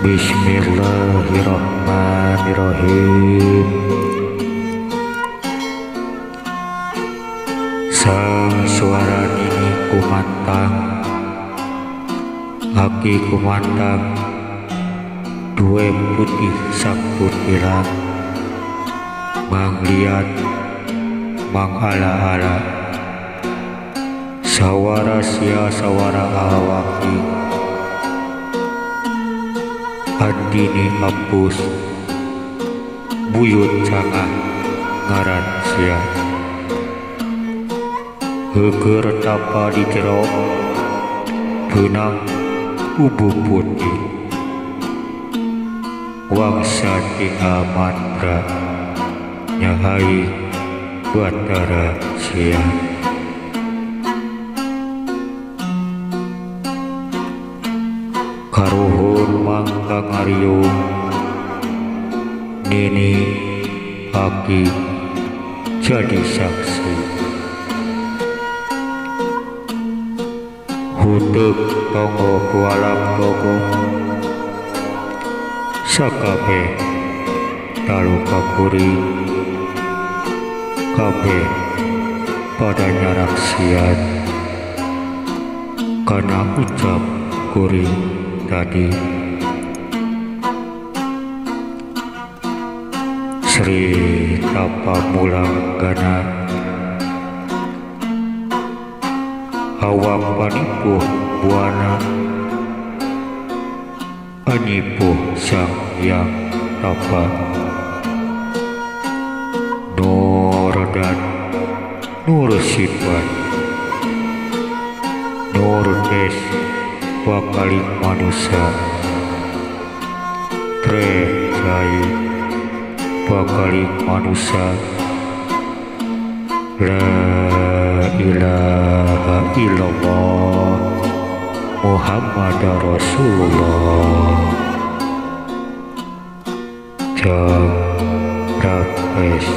Bismillahirrahmanirrahim. Sang suara nini kumantang, aki kumantang, due putih saputilang, mangliat mang ala-ala, sawara sia sawara awaki, andini apus, buyut cangah ngaran sia. Heukeur tapa di jero beunang ubu putih, wangsa tinggal mantra nyahai Batara sia. Karuhun mangka ngariung, nini aki jadi saksi. Huteuk tonggo kualam togo, sakabeh talu kakuring, kabeh pada nyaraksian kana ucap kuring tadi. Sri Tapa Mulanggana awak panipuh buana, anyipuh sang yang tapa, nur dan nur sifat, nur tes bakaling manusia, tre cai bakaling manusia. La ilaha illallah Muhammad Rasulullah. Jam Rakesh.